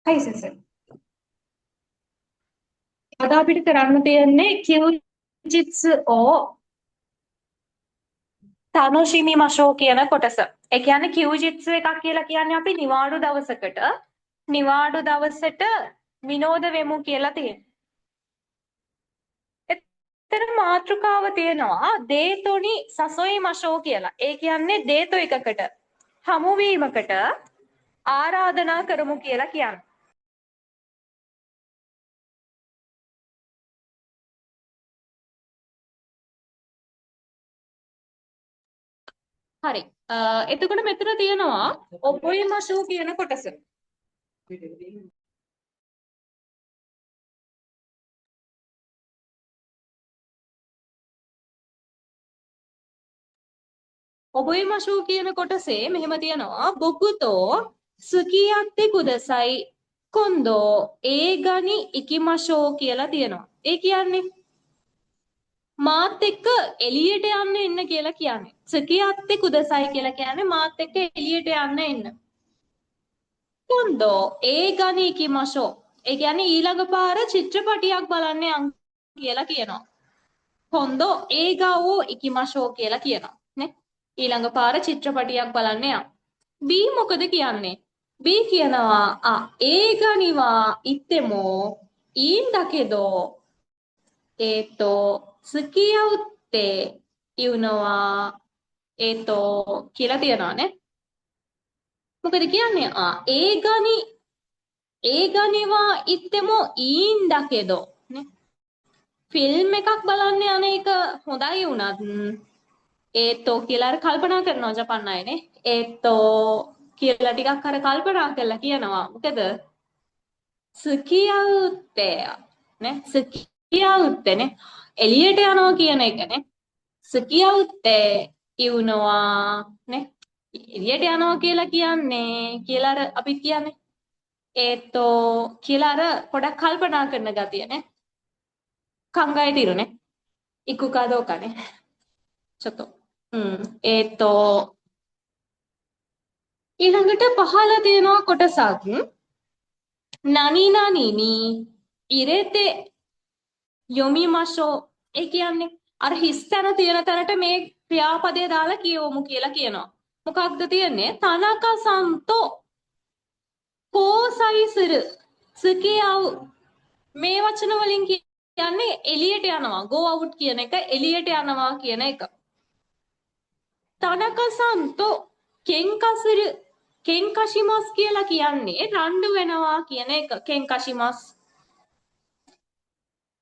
はい先生。අද අපිට කරන්න තියෙන්නේ休日を楽しみましょう කියන කොටස. ඒ කියන්නේ කියුජිත්සු එකක් කියලා කියන්නේ අපි නිවාඩු දවසකට නිවාඩු දවසට විනෝද වෙමු කියලා තියෙනවා. එතන මාතෘකාව තියෙනවා දේතොනි සසොයිමෂෝ කියලා. ඒ කියන්නේ දේතෝ එකකට හමුවීමකට ආරාධනා කරමු කියලා කියන්නේ. හරි. එතකොට මෙතන තියෙනවා ඔබොයිමෂෝ කියන කොටස. ඔබොයිමෂෝ කියන කොටසේ මෙහෙම තියෙනවා බොකුතෝ සුකියත්තේ කුදසයි කොන්දෝ ඒගනි ඉකිමෂෝ කියලා තියෙනවා. ඒ කියන්නේ මාත් එක්ක එළියට යන්න එන්න කියලා කියන්නේ. සුකියත්තේ කුදසයි කියලා කියන්නේ මාත් එක්ක එළියට යන්න එන්න. කොන්දෝ ඒගනි ඉකිමෂෝ. ඒ කියන්නේ ඊළඟ පාර චිත්‍රපටියක් බලන්න යන් කියලා කියනවා. කොන්දෝ ඒගාවෝ ඉකිමෂෝ කියලා කියනවා නේ. ඊළඟ පාර චිත්‍රපටියක් බලන්න යන්. B මොකද කියන්නේ? B කියනවා ආ ඒගනිවා ඉත්තෙමෝ ඊන් දකේදෝ ඒතෝ 付き合うっていうのは කියලා තියනවා නේ. මොකද කියන්නේ? ආ ඒගනි ඒගනිවා ඉත්තෙමෝ ඊන් දකේදෝ නේ. ෆිල්ම් එකක් බලන්න යන එක හොඳයි වුණත් ඒතෝ කියලා අර කල්පනා කරනවා ජපන් අය නේ. ඒතෝ කියලා ටිකක් අර කල්පනා කරලා කියනවා. මොකද? 付き合うって නේ. 付き合うって නේ. එළියට යනවා කියන එක නේ. 付き合うって ඉවුනවා නේ. එළියට යනවා කියලා කියන්නේ කියලා අර අපි කියන්නේ ඒතෝ කියලා අර පොඩක් කල්පනා කරන ගතිය නේ. 考えているね。行くかどうかね。ちょっと。うん。ඊළඟට පහළ තියෙනවා කොටසක් නනි නනි නි ඉරෙතේ යොමිමෂෝ. ඒ කියන්නේ අර හිස් තැන තියෙන තැනට මේ ක්‍රියාපදය දාලා කියවමු කියලා කියනවා. මොකක්ද තියෙන්නේ? තනක සන්තෝ කෝසයිසිරු සුකියව්. මේ වචන වලින් කියන්නේ එළියට යනවා. go out කියන එක එළියට යනවා කියන එක. තනක සන්තෝ කෙන්කසිරු කෙන්කෂිමස් කියලා කියන්නේ රණ්ඩු වෙනවා කියන එක. කෙන්කෂිමස්.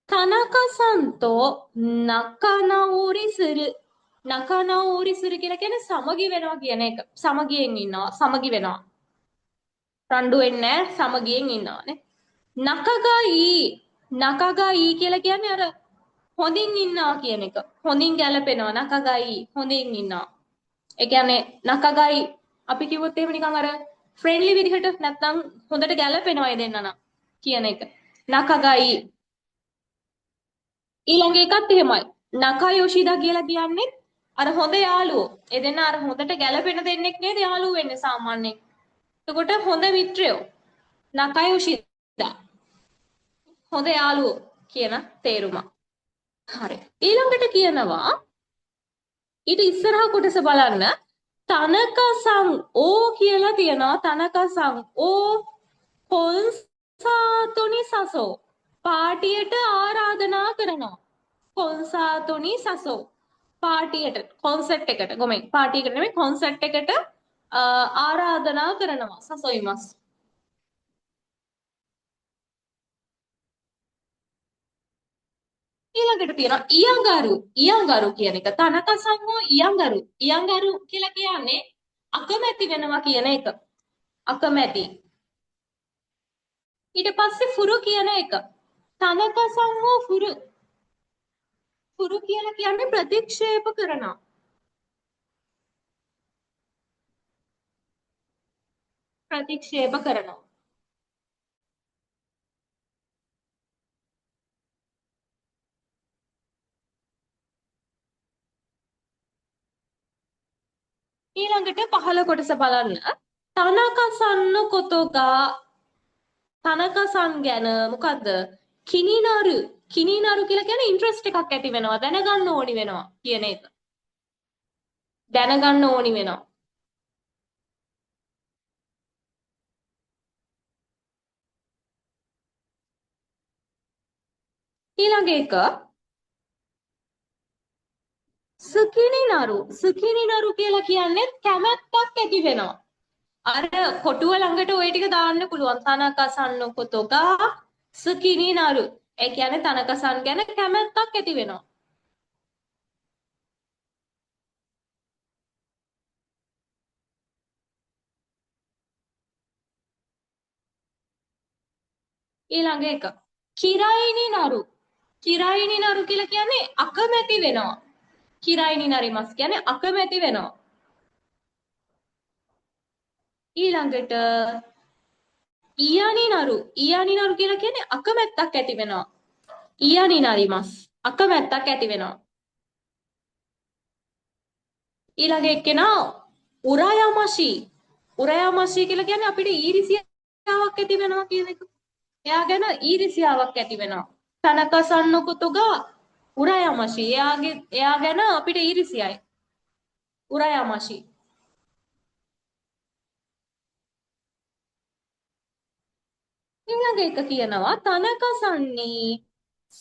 තනක සන්තෝ නකනෝරිසිරු නකනෝරිසිරු කියලා කියන්නේ සමගි වෙනවා කියන එක. සමගියෙන් ඉන්නවා, සමගි වෙනවා. රණ්ඩු වෙන්නේ නැහැ, සමගියෙන් ඉන්නවා නේ. නකගයි නකගයි කියලා කියන්නේ අර හොඳින් ඉන්නවා කියන එක. හොඳින් ගැලපෙනවා. නකගයි හොඳින් ඉන්නවා. ඒ කියන්නේ නකගයි අපි කිව්වොත් එහෙම නිකන් අර ෆ්‍රෙන්ඩ්ලි විදිහට නැත්නම් හොඳට ගැලපෙනවා ඒ දෙන්නා නම් කියන එක. නකගයි. ඊළඟ එකත් එහෙමයි. නකයොෂිදා කියලා කියන්නේ අර හොඳ යාළුවෝ. ඒ දෙන්න අර හොඳට ගැලපෙන දෙන්නෙක් නේද යාළුවෝ වෙන්නේ සාමාන්‍යයෙන්. එතකොට හොඳ මිත්‍රයෝ. නකයොෂිදා. හොඳ යාළුවෝ කියන තේරුම. හරි. ඊළඟට කියනවා ඊට ඉස්සරහ කොටස බලන්න. තනකසං ඕ කියලා තියෙනවා. තනකසං ඕ කොන්සාතුනි සසෝ. පාටියට ආරාධනා කරනවා. කොන්සාතුනි සසෝ. පාටියට කොන්සර්ට් එකට ගොමෙන් පාටි එකට නෙමෙයි කොන්සර්ට් එකට ආරාධනා කරනවා සසොයිමස්. ඊළඟට තියෙනවා ඉයංගරු. ඉයංගරු කියන එක තනකසංගෝ ඉයංගරු. ඉයංගරු කියලා කියන්නේ අකමැති වෙනවා කියන එක. අකමැති. ඊට පස්සේ ෆුරු කියන එක. තනකසංගෝ ෆුරු. ෆුරු කියලා කියන්නේ ප්‍රතික්ෂේප කරනවා. ප්‍රතික්ෂේප කරනවා. ඊළඟට පහළ කොටස බලන්න. තනකසන්න කොතෝගා තනකසන් ගැන මොකද්ද? කිනිනරු. කිනිනරු කියලා කියන්නේ ඉන්ට්‍රස්ට් එකක් ඇති වෙනවා. දැනගන්න ඕනි වෙනවා කියන එක. දැනගන්න ඕනි වෙනවා. ඊළඟ එක සුකිනිනරු. සුකිනිනරු කියලා කියන්නේ කැමැත්තක් ඇති වෙනවා. අර කොටුව ළඟට ඔය ටික දාන්න පුළුවන්. තනකසන් කොතෝගා සුකිනිනරු. ඒ කියන්නේ තනකසන් ගැන කැමැත්තක් ඇති වෙනවා. ඊළඟ එක කිරයිනිනරු. කිරයිනිනරු කියලා කියන්නේ අකමැති වෙනවා. කිරයිනිනරිමස් කියන්නේ අකමැති වෙනවා. ඊළඟට ඊයානිනරු. ඊයානිනරු කියලා කියන්නේ අකමැත්තක් ඇති වෙනවා. ඊයානිනරිමස් අකමැත්තක් ඇති වෙනවා. ඊළඟ එක්කෙනා උරායමෂි. උරායමෂි කියලා කියන්නේ අපිට ඊරිසියාවක් ඇති වෙනවා කියන එක. එයා ගැන ඊරිසියාවක් ඇති වෙනවා. තනකසන්නකොතගා උරායමෂි. එයා ගැන අපිට ඊරිසියයි. උරායමෂි. ඊළඟ එක කියනවා තනකසන්නේ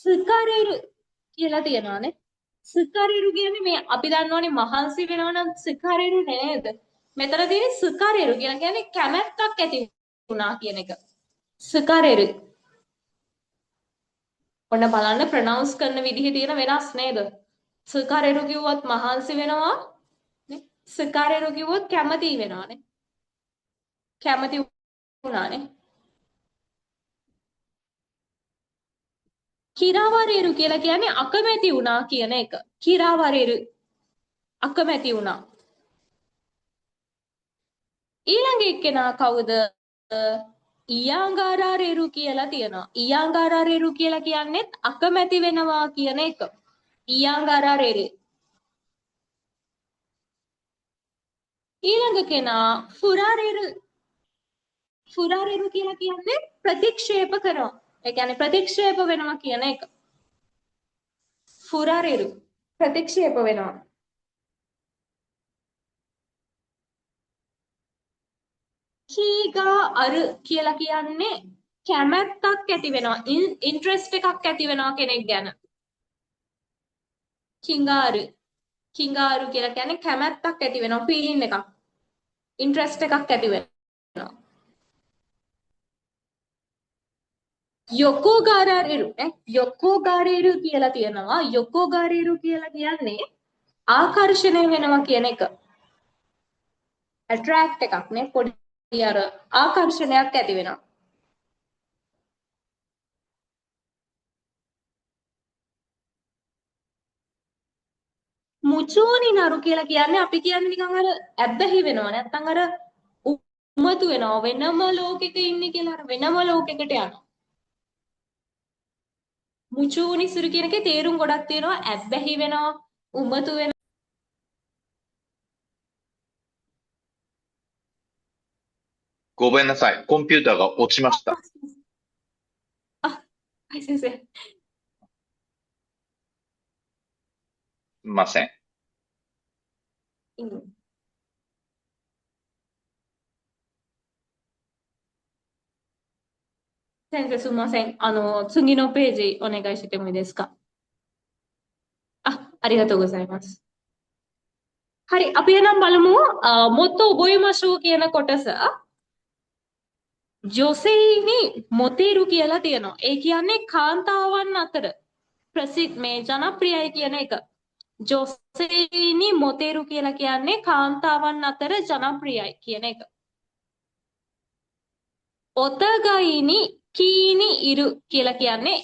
සුකරෙරු කියලා තියෙනවානේ. සුකරෙරු කියන්නේ මේ අපි දන්නවනේ මහන්සි වෙනවා නම් සුකරෙරු නේද? මෙතන තියෙන්නේ සුකරෙරු කියලා කියන්නේ කැමැත්තක් ඇති වුණා කියන එක. සුකරෙරු. ඔන්න බලන්න ප්‍රොනවුන්ස් කරන විදිහේ තියෙන වෙනස් නේද? සුකරෙරු කිව්වොත් මහන්සි වෙනවා නේ? සුකරෙරු කිව්වොත් කැමති වෙනවා නේ? කැමති වුණානේ. කිරාවරේරු කියලා කියන්නේ අකමැති වුණා කියන එක. කිරාවරේරු අකමැති වුණා. ඊළඟ එක්කෙනා කවුද? ඊයාංගාරාරේරු කියලා තියෙනවා. ඊයාංගාරාරේරු කියලා කියන්නේත් අකමැති වෙනවා කියන එක. ඊයාංගාරාරේරු. ඊළඟ කෙනා ෆුරාරේරු. ෆුරාරේරු කියලා කියන්නේ ප්‍රතික්ෂේප කරනවා. ඒ කියන්නේ ප්‍රතික්ෂේප වෙනවා කියන එක. ෆුරාරේරු ප්‍රතික්ෂේප වෙනවා. කීගා අරු කියලා කියන්නේ කැමැත්තක් ඇති වෙනවා. ඉන්ට්‍රස්ට් එකක් ඇති වෙනවා කෙනෙක් ගැන. කිංගාරු. කිංගාරු කියලා කියන්නේ කැමැත්තක් ඇති වෙනවා, ෆීලිං එකක්. ඉන්ට්‍රස්ට් එකක් ඇති වෙනවා. යොකෝගාරේරු නේ. යොකෝගාරේරු කියලා තියෙනවා. යොකෝගාරේරු කියලා කියන්නේ ආකර්ෂණය වෙනවා කියන එක. ඇට්‍රැක්ට් එකක් නේ, පොඩි අර ආකර්ෂණයක් ඇති වෙනවා. මුචෝනි නරු කියලා කියන්නේ අපි කියන්නේ නිකන් අර ඇබ්බැහි වෙනවා නැත්තම් අර උමතු වෙනවා, වෙනම ලෝකෙක ඉන්නේ කියලා අර වෙනම ලෝකෙකට යනවා. මුචූනි සුරු කියන එකේ තේරුම් ගොඩක් තියෙනවා. ඇබ්බැහි වෙනවා, උමතු වෙනවා. ごめんなさい。コンピューターが落ちました。あ、はい、先生。すみません。うん。先生、すみません。次のページお願いしてもいいですか。あ、ありがとうございます。හරි, අපි එහෙනම් බලමු もっと覚えましょうකියන කොටස. ජොසෙයිනි මොතේරු කියලා තියෙනවා. ඒ කියන්නේ කාන්තාවන් අතර ප්‍රසිද්ධ මේ ජනප්‍රියයි කියන එක. ජොසෙයිනි මොතේරු කියලා කියන්නේ කාන්තාවන් අතර ජනප්‍රියයි කියන එක. ඔතගයිනි කීනි ඉරු කියලා කියන්නේ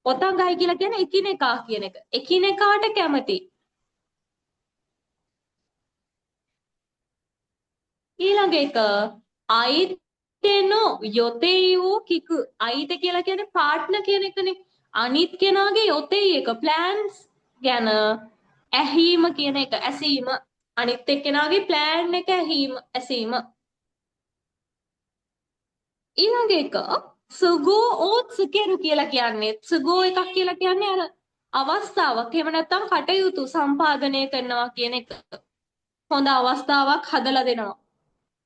ඔතගයි කියලා කියන්නේ එකිනෙකා කියන එක. එකිනෙකාට කැමති. ඊළඟ එක අයිතේනෝ යොතේයෝ කිකු. අයිත කියලා කියන්නේ පාර්ට්නර් කියන එකනේ. අනිත් කෙනාගේ යොතේ එක ප්ලෑන්ස් ගැන ඇහිම කියන එක, ඇසීම. අනිත් එක්කෙනාගේ ප්ලෑන් එක ඇහිම, ඇසීම. ඊළඟ එක සුගෝ ඕ සුකෙරු කියලා කියන්නේ සුගෝ එකක් කියලා කියන්නේ අර අවස්ථාවක් එහෙම නැත්නම් කටයුතු සම්පාදනය කරනවා කියන එක. හොඳ අවස්ථාවක් හදලා දෙනවා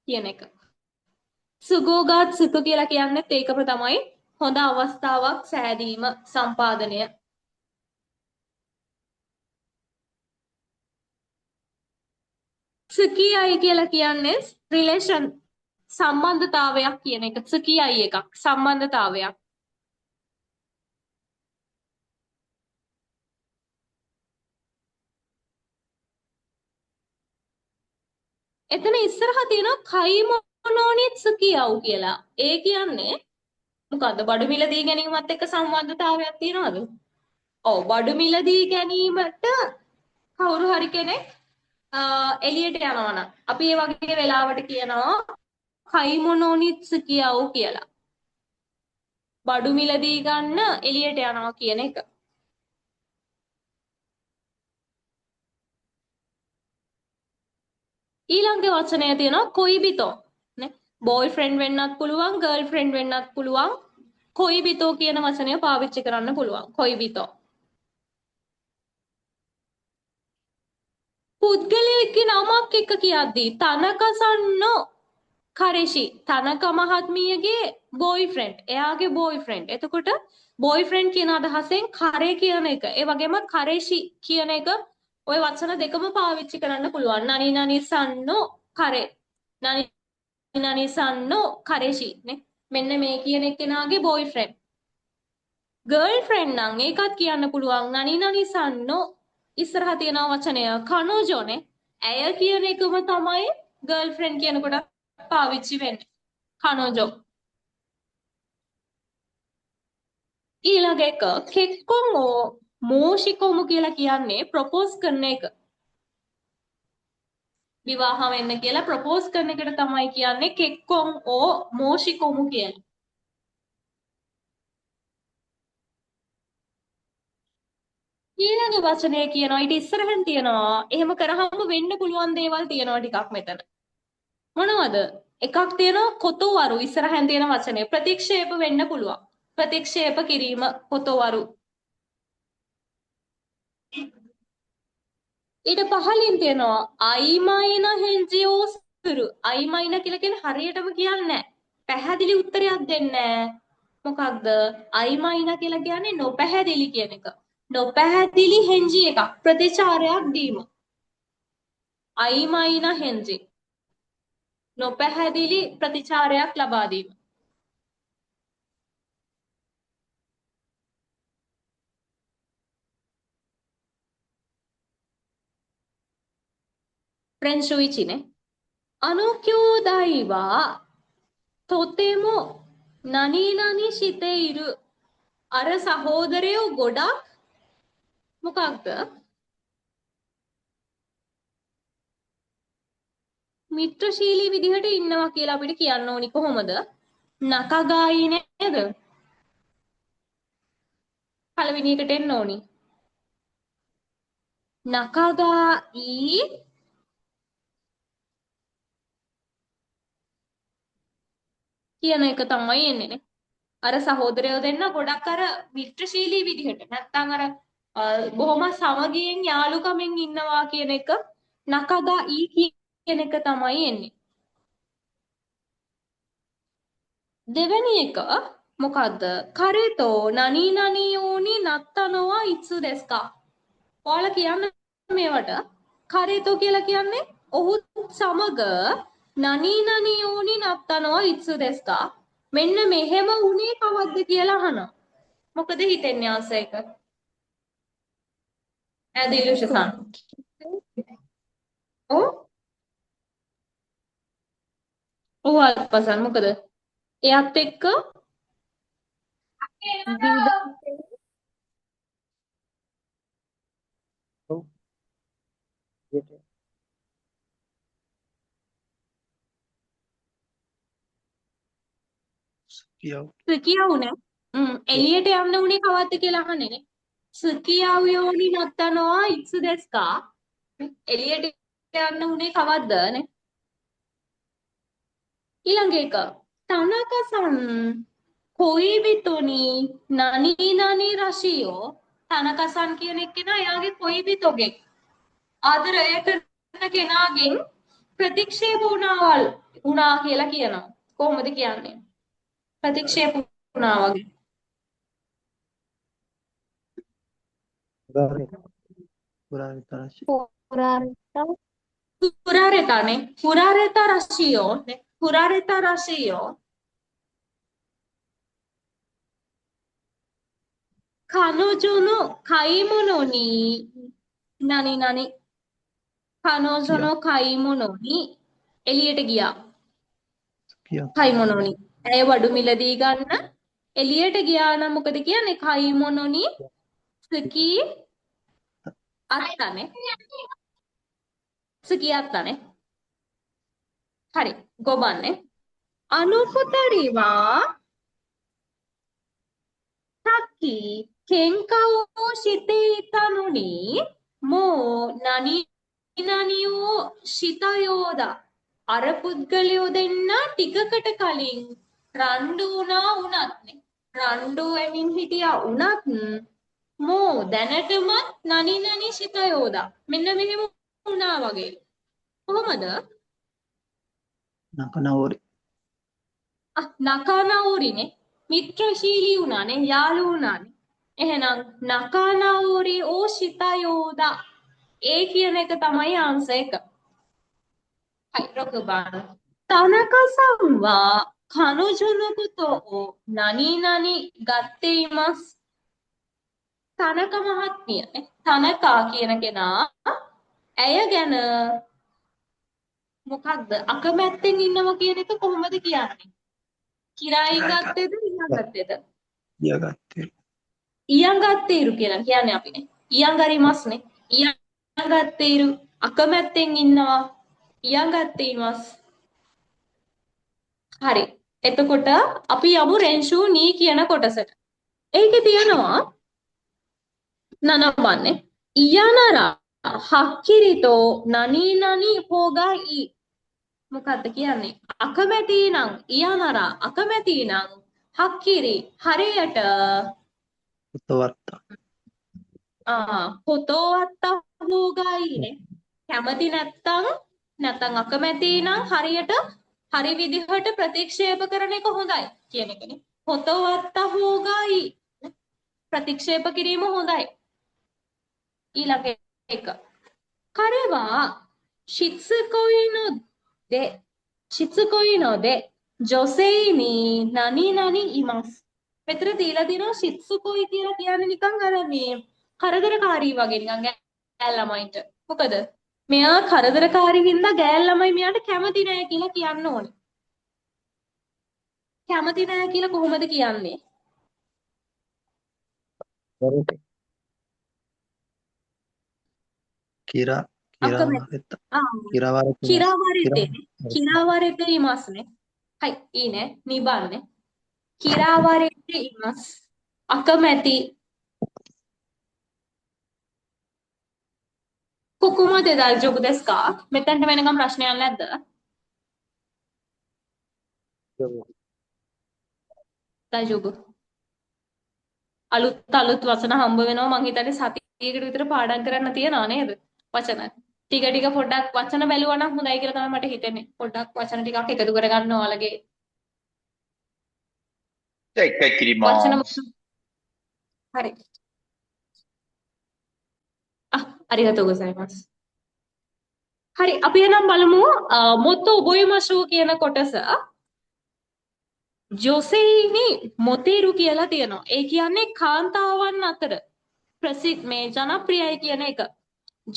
කියන එක. සුගෝගාත් සුක කියලා කියන්නේත් ඒකම තමයි හොඳ අවස්ථාවක් සෑදීම සම්පාදනය. සුකියයි කියලා කියන්නේ රිලේෂන් සම්බන්ධතාවයක් කියන එක. සුකියයි එකක් සම්බන්ධතාවයක්. එතන ඉස්සරහා තියෙනවා කයිමොනෝනි සුකියව් කියලා. ඒ කියන්නේ මොකද්ද? බඩු මිලදී ගැනීමත් එක්ක සම්බන්ධතාවයක් තියනවද? ඔව් බඩු මිලදී ගැනීමට කවුරු හරි කෙනෙක් එළියට යනවා නම් අපි ඒ වගේ වෙලාවට කියනවා කයිමොනෝනි සුකියව් කියලා. බඩු මිලදී ගන්න එළියට යනවා කියන එක. ඊළඟ වචනය තියෙනවා කොයිබිතෝ නේ. බෝයිෆ්‍රෙන්ඩ් වෙන්නත් පුළුවන්, ගර්ල්ෆ්‍රෙන්ඩ් වෙන්නත් පුළුවන්. කොයිබිතෝ කියන වචනය පාවිච්චි කරන්න පුළුවන්. කොයිබිතෝ. පුද්ගලයෙක්ගේ නමක් එක්ක කියද්දී තනකසන්නෝ කරෙෂි, තනක මහත්මියගේ බෝයිෆ්‍රෙන්ඩ්, එයාගේ බෝයිෆ්‍රෙන්ඩ්. එතකොට බෝයිෆ්‍රෙන්ඩ් කියන අදහසෙන් කරේ කියන එක, ඒ වගේම කරෙෂි කියන එක, ඔය වචන දෙකම පාවිච්චි කරන්න පුළුවන්. නනි නනි සන්නෝ කරේ, නනි නනි සන්නෝ කරෙෂි නේ. මෙන්න මේ කියන එක්කෙනාගේ බෝයිෆ්‍රෙන්ඩ්. ගර්ල්ෆ්‍රෙන්ඩ් නම් ඒකත් කියන්න පුළුවන්. නනි නනි සන්නෝ ඉස්සරහා තියෙන වචනය කනෝජෝනේ. ඇය කියන එකම තමයි ගර්ල්ෆ්‍රෙන්ඩ් කියනකොට පාවිච්චි වෙන්නේ. කනෝජෝ. ඊළඟ එක කෙක්කොන් ඕ මෝෂිකොමු කියලා කියන්නේ ප්‍රොපෝස් කරන එක. විවාහ වෙන්න කියලා ප්‍රොපෝස් කරන එකට තමයි කියන්නේ කෙක්කොන් ඕ මෝෂිකොමු කියලා. ඊළඟ වචනය කියනවා ඊට ඉස්සරහින් තියෙනවා එහෙම කරාම වෙන්න පුළුවන් දේවල් තියෙනවා ටිකක් මෙතන. මොනවද? එකක් තියෙනවා කොතෝවරු ඉස්සරහින් තියෙන වචනය ප්‍රතික්ෂේප වෙන්න පුළුවන්. ප්‍රතික්ෂේප කිරීම කොතෝවරු. ඊට පහලින් තියෙනවා අයිමයින හෙන්ජියෝ සුරු. අයිමයින කියලා කියන්නේ හරියටම කියන්නේ නැහැ. පැහැදිලි උත්තරයක් දෙන්නේ නැහැ. මොකක්ද? අයිමයින කියලා කියන්නේ නොපැහැදිලි කියන එක. නොපැහැදිලි හෙන්ජි එකක් ප්‍රතිචාරයක් දීම. අයිමයින හෙන්ජි. නොපැහැදිලි ප්‍රතිචාරයක් ලබා දීම. 練習1ね。あの兄弟はとても何々している。අර සහෝදරයෝ ගොඩක් මොකක්ද? මිත්‍රශීලී විදිහට ඉන්නවා කියලා අපිට කියන්න ඕනි කොහොමද? නකගායි නේද? පළවෙනි එකට එන්න ඕනි. නකගායි කියන එක තමයි එන්නේ නේ. අර සහෝදරයෝ දෙන්න ගොඩක් අර මිත්‍රශීලී විදිහට නැත්තම් අර බොහොම සමගියෙන් යාළුකමින් ඉන්නවා කියන එක නකගා ඊ කියන එක තමයි එන්නේ. දෙවෙනි එක මොකද්ද? කරේතෝ නනි නනි යෝනි නත්තනවා ඉත්සු දෙස්කා. ඔයාලා කියන්න මේවට කරේතෝ කියලා කියන්නේ ඔහු සමග නනි නනි යෝනි නත්තනවා ඉත්සු දෙස්කා. මෙන්න මෙහෙම වුණේ කවද්ද කියලා අහනවා. මොකද හිතෙන්නේ ආන්සර් එක? ඈ දිලුෂ සන්. ඔව්. ඔව් අත්පසන් මොකද? එයත් එක්ක ඔව්. සුකියව් නේ. එළියට යන්න උනේ කවද්ද කියලා අහන්නේ නේ. සුකියව් යෝනි නත්තනවා ඉත්සු දෙස්කා. එළියට යන්න උනේ කවද්ද නේ? ඊළඟ එක තනකසන් කොයිබිතෝ ni nani nani රශියෝ තනකසන් කියන එක්කෙනා එයාගේ කොයිබිතෝගෙන් ආදරය කරන කෙනාගෙන් ප්‍රතික්ෂේප වුණා කියලා කියනවා. කොහොමද කියන්නේ? ප්‍රතික්ෂේප වුණා වගේ.フラレタね。フラレタらしいよ。ね。フラレタらしいよ。彼女の買い物に、何々。彼女の買い物にඑළියට ගියා.買い物に. ඇය බඩු මිලදී ගන්න එළියට ගියා නම් මොකද කියන්නේ? 買い物に付き合ったね。付き合ったね。はい、5番ね。あの二人はさっき喧嘩をしていたのに、もう何々をしたようだ。අර පුද්ගලයෝ දෙන්න ටිකකට කලින් රණ්ඩු වුණා වුණත් නේ. රණ්ඩු වෙමින් හිටියා වුණත් මෝ දැනටමත් නනි නනි සිතයෝදා. මෙන්න මෙහෙම වුණා වගේ. කොහොමද? නකනවරි. නකනවරිනේ. මිත්‍රශීලී වුණානේ, යාළු වුණානේ. එහෙනම් නකනවරි ඕ සිතයෝදා. ඒ කියන එක තමයි ආන්සර් එක.はい、6番。田中さんは彼女のことを何々がっています。田中මහත්මිය නේ. තනකා කියන කෙනා ඇය ගැන මොකක්ද අකමැත්තෙන් ඉන්නවා කියන එක කොහොමද කියන්නේ? කිරායින් ගත්තේද ඉයන් ගත්තේද? ඉයගත්තේ. ඉයන් ගත්තේරු කියලා කියන්නේ අපිනේ. ඉයන් ගරිමස් නේ. ඉයන් ගත්තේරු අකමැත්තෙන් ඉන්නවා. ඉයන් ගත්තේමස්. හරි. එතකොට අපි යමු රෙන්ෂු නී කියන කොටසට. ඒකේ තියෙනවා නනවන්නේ ඉයනරා හක්කිරිතෝ නනි නනි හෝගයි. මොකද්ද කියන්නේ? අකමැති නම් ඉයනරා අකමැති නම් හක්කිරි හරියට පොතවත්තා. පොතවත්තා හෝගයි නේ. කැමති නැත්තම් නැත්තම් අකමැති නම් හරියට හරි විදිහට ප්‍රතික්ෂේප කරන එක හොඳයි කියන එකනේ. පොතවත්තා හෝගයි ප්‍රතික්ෂේප කිරීම හොඳයි. ඊළඟ එක. කරවා ශිත්සුකොයි නොදේ ජොසෙයි නි නනි නනි ඉමස්. මෙතන දීලා තියෙනවා ශිත්සුකොයි කියලා කියන්නේ නිකන් අර මේ කරදරකාරී වගේ නිකන් ගෑල් ළමයින්ට. මොකද මෙයා කරදරකාරී හින්දා ගෑල් ළමයි මෙයාට කැමති නෑ කියලා කියන්න ඕනේ. කැමති නෑ කියලා කොහොමද කියන්නේ? කිරා අකමැති. කිරාවරෙතේ කිරාවරෙතේ ඉමස් නේ. හයි ඊ නේ නිබන් නේ. කිරාවරෙතේ ඉමස් අකමැති. ここまで大丈夫ですか? මෙතනට වෙනකම් ප්‍රශ්නයක් නැද්ද?大丈夫. අලුත් අලුත් වචන හම්බ වෙනවා. මං හිතන්නේ සතියකට විතර පාඩම් කරන්න තියනවා නේද? වචන ටික ටික පොඩ්ඩක් වචන බැලුවා නම් හොඳයි කියලා තමයි මට හිතෙන්නේ. පොඩ්ඩක් වචන ටිකක් එකතු කරගන්න ඔයාලගේ. じゃあ一回切りま වචන す。 හරි. ありがとうございます。හරි අපි එහෙනම් බලමු මොතෝ ඔබොයිමෂෝ කියන කොටස. ජොසෙයිනි මොතේරු කියලා තියෙනවා. ඒ කියන්නේ කාන්තාවන් අතර ප්‍රසිද්ධ මේ ජනප්‍රියයි කියන එක.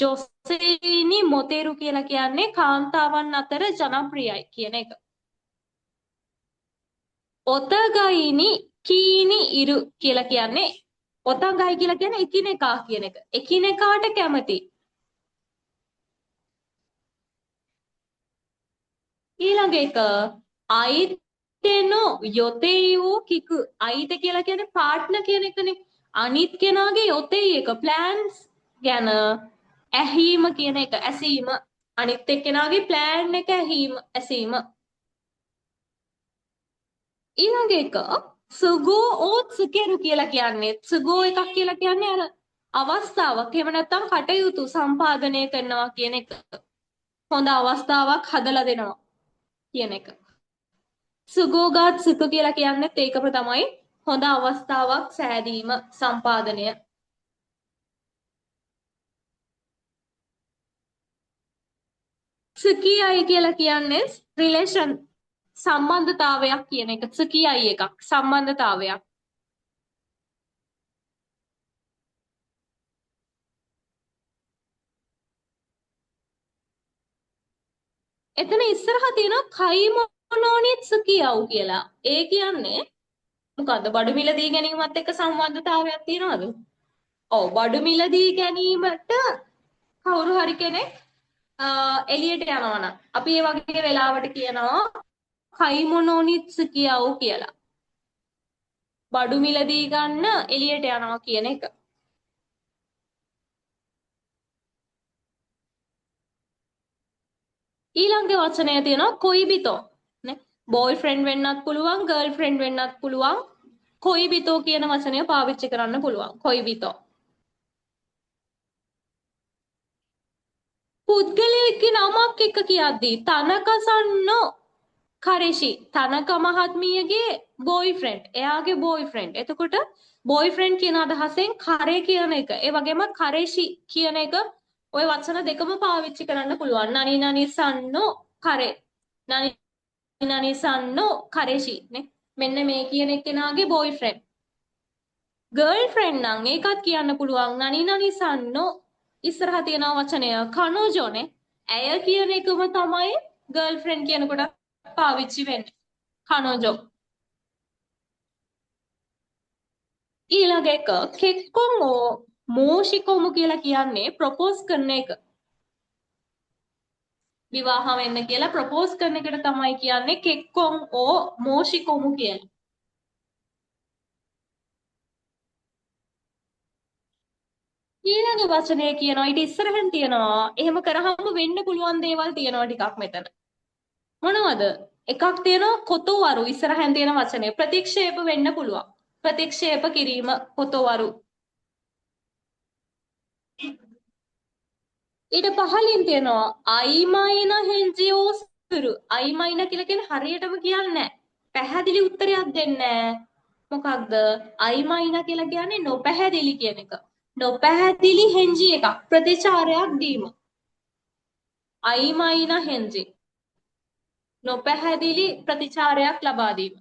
ජොසෙයිනි මොතේරු කියලා කියන්නේ කාන්තාවන් අතර ජනප්‍රියයි කියන එක. ඔතගයිනි කීනි ඉරු කියලා කියන්නේ ඔතගයි කියලා කියන්නේ එකිනෙකා කියන එක. එකිනෙකාට කැමති. ඊළඟ එක අයිතේනෝ යොතේයෝ කිකු. අයිත කියලා කියන්නේ පාර්ට්නර් කියන එකනේ. අනිත් කෙනාගේ යොතේ එක ප්ලෑන්ස් ගැන ඇහිම කියන එක. ඇසීම. අනිත් එක්කෙනාගේ ප්ලෑන් එක ඇහිම ඇසීම. ඊළඟ එක සුගෝ ඕ සුකෙරු කියලා කියන්නේ සුගෝ එකක් කියලා කියන්නේ අර අවස්ථාවක් එහෙම නැත්නම් කටයුතු සම්පාදනය කරනවා කියන එක. හොඳ අවස්ථාවක් හදලා දෙනවා කියන එක. සුගෝගාත් සුක කියලා කියන්නේත් ඒකම තමයි හොඳ අවස්ථාවක් සෑදීම සම්පාදනය. සුකියයි කියලා කියන්නේ රිලේෂන් සම්බන්ධතාවයක් කියන එක. සුකියයි එකක් සම්බන්ධතාවයක්. එතන ඉස්සරහා තියෙනවා කයිමොනෝනිත් සුකියව් කියලා. ඒ කියන්නේ මොකද්ද? බඩු මිලදී ගැනීමත් එක්ක සම්බන්ධතාවයක් තියනවද? ඔව් බඩු මිලදී ගැනීමට කවුරු හරි කෙනෙක් එළියට යනවා නම් අපි ඒ වගේ වෙලාවට කියනවා කයිමොනෝනිත් සුකියව් කියලා. බඩු මිලදී ගන්න එළියට යනවා කියන එක. ඊළඟ වචනය තියෙනවා කොයිබිතෝ නේ. බෝයිෆ්‍රෙන්ඩ් වෙන්නත් පුළුවන් ගර්ල්ෆ්‍රෙන්ඩ් වෙන්නත් පුළුවන්. කොයිබිතෝ කියන වචනය පාවිච්චි කරන්න පුළුවන්. කොයිබිතෝ. පුද්ගලයෙක්ගේ නමක් එක කියද්දී තනකසන්නෝ කරෙෂි තනක මහත්මියගේ බෝයිෆ්‍රෙන්ඩ් එයාගේ බෝයිෆ්‍රෙන්ඩ්. එතකොට බෝයිෆ්‍රෙන්ඩ් කියන අදහසෙන් කරේ කියන එක ඒ වගේම කරෙෂි කියන එක ඔය වචන දෙකම පාවිච්චි කරන්න පුළුවන්. නනි නනි සන්නෝ කරේ නනි නනි සන්නෝ කරෙෂි නේ. මෙන්න මේ කියන එක්කෙනාගේ බෝයිෆ්‍රෙන්ඩ්. ගර්ල්ෆ්‍රෙන්ඩ් නම් ඒකත් කියන්න පුළුවන්. නනි නනි සන්නෝ ඉස්සරහා තියෙන වචනය කනෝජෝනේ. ඇය කියන එකම තමයි ගර්ල්ෆ්‍රෙන්ඩ් කියනකොට පාවිච්චි වෙන්නේ. කනෝජෝ. ඊළඟ එක කෙක්කොන් ඕ මෝෂිකොමු කියලා කියන්නේ ප්‍රොපෝස් කරන එක. විවාහ වෙන්න කියලා ප්‍රොපෝස් කරන එකට තමයි කියන්නේ කෙක්කොන් ඕ මෝෂිකොමු කියලා. ඊළඟ වචනය කියනවා ඊට ඉස්සරහින් තියෙනවා එහෙම කරාම වෙන්න පුළුවන් දේවල් තියෙනවා ටිකක් මෙතන. මොනවද? එකක් තියෙනවා කොතෝවරු ඉස්සරහින් තියෙන වචනය ප්‍රතික්ෂේප වෙන්න පුළුවන්. ප්‍රතික්ෂේප කිරීම කොතෝවරු. ඊට පහලින් තියෙනවා අයිමයින හෙන්ජියෝ සුරු. අයිමයින කියලා කියන්නේ හරියටම කියන්නේ නැහැ. පැහැදිලි උත්තරයක් දෙන්නේ නැහැ. මොකක්ද? අයිමයින කියලා කියන්නේ නොපැහැදිලි කියන එක. නොපැහැදිලි හෙන්ජි එකක් ප්‍රතිචාරයක් දීම. අයිමයින හෙන්ජි නොපැහැදිලි ප්‍රතිචාරයක් ලබා දීම.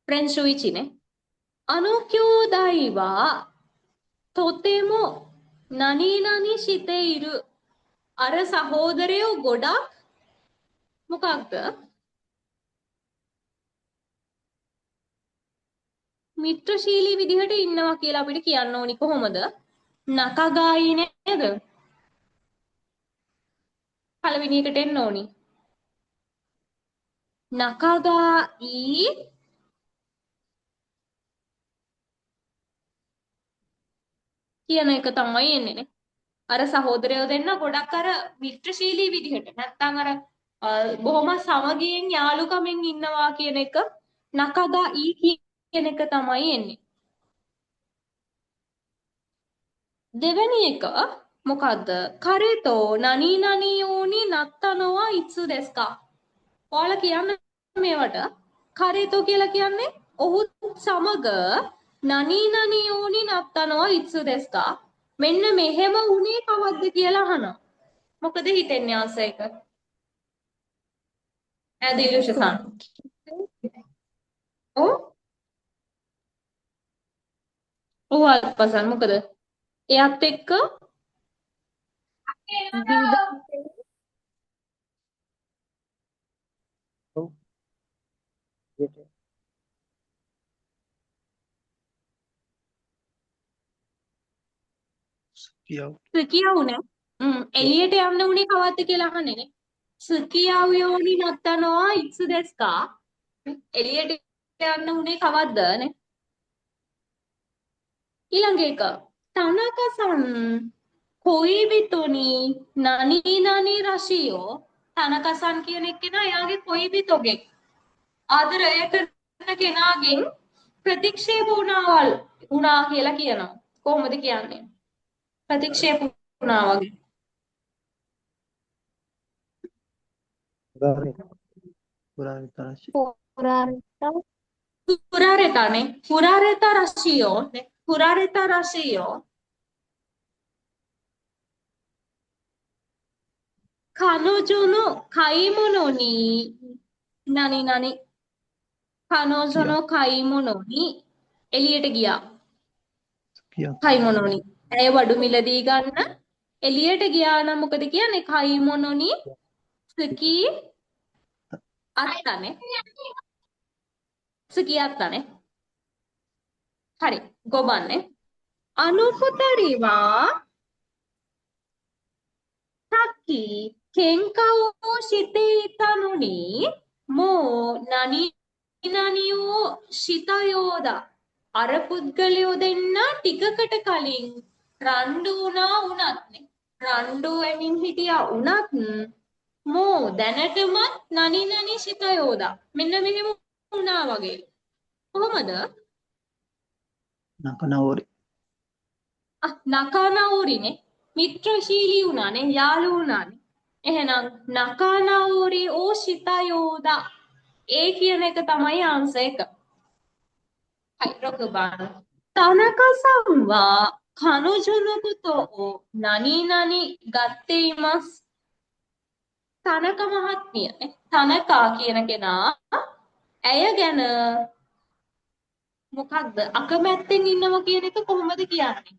練習1ね。あの兄弟はとても何々している。අර සහෝදරයෝ ගොඩක් මොකක්ද? මිත්‍රශීලී විදිහට ඉන්නවා කියලා අපිට කියන්න ඕනි කොහොමද? නකගායි නේද? පළවෙනි එකට එන්න ඕනි. නකගායි කියන එක තමයි එන්නේ නේ. අර සහෝදරයෝ දෙන්න ගොඩක් අර මිත්‍රශීලී විදිහට නැත්තම් අර බොහොම සමගියෙන් යාළුකමින් ඉන්නවා කියන එක නකගා ඊ කියන එක තමයි එන්නේ. දෙවෙනි එක මොකද්ද? කරේතෝ නනි නනි යෝනි නත්තනෝවා ඉත්සු දෙස්කා. ඔයාලා කියන්න මේවට කරේතෝ කියලා කියන්නේ ඔහු සමග නනි නනි යෝනි නත්තනෝවා ඉත්සු දෙස්කා. මෙන්න මෙහෙම වුණේ කවද්ද කියලා අහනවා. මොකද හිතෙන්නේ ආන්සර් එක? ඈ දිලුෂ සන්. ඔව්. ඔව් අල්පසන් මොකද? එයාත් එක්ක ඔව්. කියව්. සුකියව් නේ. එළියට යන්න උනේ කවද්ද කියලා අහන්නේ නේ. සුකියව් යෝනි නත්තනවා ඉත්සු දෙස්කා. එළියට යන්න උනේ කවද්ද නේ? ඊළඟ එක තනකසන් කොයිබිතෝ නි නනි නනි රශියෝ තනකසන් කියන එක්කෙනා එයාගේ කොයිබිතෝගෙන් ආදරය කරන කෙනාගෙන් ප්‍රතික්ෂේප වුණාවල් වුණා කියලා කියනවා. කොහොමද කියන්නේ? ප්‍රතික්ෂේප වුණා වගේ. 振られたらしい。振られた。振られたね。振られたらしいよ。ね。振られたらしいよ。彼女の買い物に、何々。彼女の買い物にඑළියට ගියා. 付き合っ買い物に. ඇය බඩු මිලදී ගන්න එළියට ගියා නම් මොකද කියන්නේ? 買い物に付き合ったね。付き合ったね。はい。5番ね。あの二人はさっき喧嘩をしていたのに、もう何々をしたようだ。අර පුද්ගලයෝ දෙන්න ටිකකට කලින් රණ්ඩු වුණා වුණත් නේ. රණ්ඩු වෙමින් හිටියා වුණත් මෝ දැනටමත් නනි නනි සිතයෝදා. මෙන්න මෙහෙම වුණා වගේ. කොහොමද?仲直り。 ආ නකනවුරිනේ. මිත්‍රශීලී වුණානේ, යාළු වුණානේ. එහෙනම් නකනවුරි ඕ සිතයෝදා. ඒ කියන එක තමයි ආන්සර් එක. はい、6番。田中さんは彼女のことを何々がっています。田中මහත්මිය නේ. තනකා කියන කෙනා ඇය ගැන මොකක්ද අකමැත්තෙන් ඉන්නවා කියන එක කොහොමද කියන්නේ?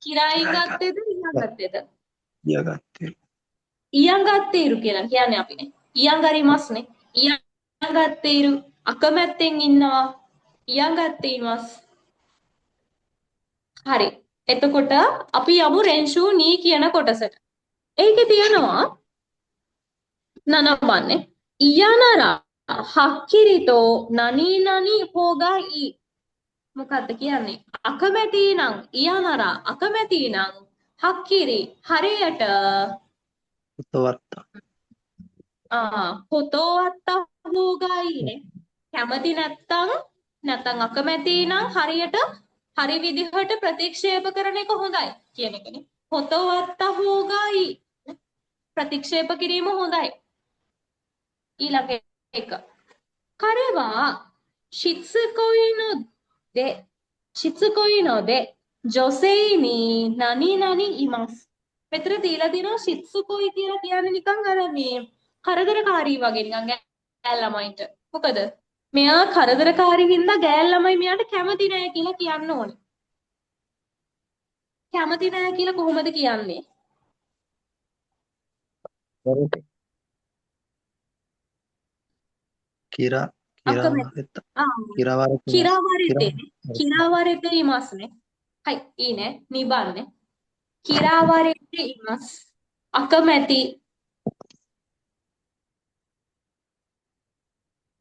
කිරායි ගත්තේද ඉයන් ගත්තේද? 嫌がってる。 ඉයන් ගත්තේරු කියලා කියන්නේ අපි නේ. ඉයන් ගරිමස් නේ. ඉයන් ගත්තේරු අකමැත්තෙන් ඉන්නවා. ඉයන් ගත්තේ ඉමස්. හරි. එතකොට අපි යමු රෙන්ෂු නී කියන කොටසට. ඒකේ තියෙනවා නනවන්නේ. ඉයනරා හක්කිරිතෝ නනි නනි හෝගා ඊ. මොකද්ද කියන්නේ? අකමැති නම් ඉයනරා අකමැති නම් හක්කිරි හරියට 断った。 ආ පොතවත්ත හෝගා ඊ නේ. කැමති නැත්තම් නැත්තම් අකමැති නම් හරියට හරි විදිහට ප්‍රතික්ෂේප කරන එක හොඳයි කියන එකනේ. පොතවත්ත හෝගා ඊ. ප්‍රතික්ෂේප කිරීම හොඳයි. ඊළඟ එක. 彼はしつこいので、しつこいので、女性に何々います. මෙතන දීලා තියෙනවා ශිත්සුකොයි කියලා කියන්නේ නිකන් අර මේ කරදරකාරී වගේ නිකන් ගෑල් ළමයින්ට. මොකද මෙයා කරදරකාරී හින්දා ගෑල් ළමයි මෙයාට කැමති නෑ කියලා කියන්න ඕනේ. කැමති නෑ කියලා කොහොමද කියන්නේ? 嫌、嫌われた。 ආ 嫌われてます。 嫌われてね。嫌われていますね。はい、いいね。2番ね。嫌われています。අකමැති。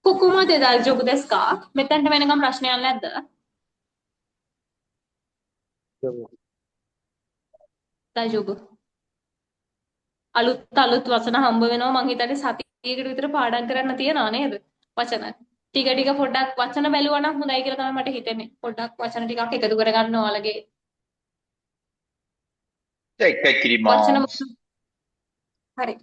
ここまで大丈夫ですか? මෙතනට වෙනකම් ප්‍රශ්නයක් නැද්ද?大丈夫。අලුත් අලුත් වචන හම්බ වෙනවා මං හිතන්නේ සතියකට විතර පාඩම් කරන්න තියනවා නේද? වචන. ටික ටික පොඩ්ඩක් වචන බැලුවා නම් හොඳයි කියලා තමයි මට හිතෙන්නේ. පොඩ්ඩක් වචන ටිකක් එකතු කරගන්න ඔයාලගේ じゃあ一回切り වචන ます。 හරි.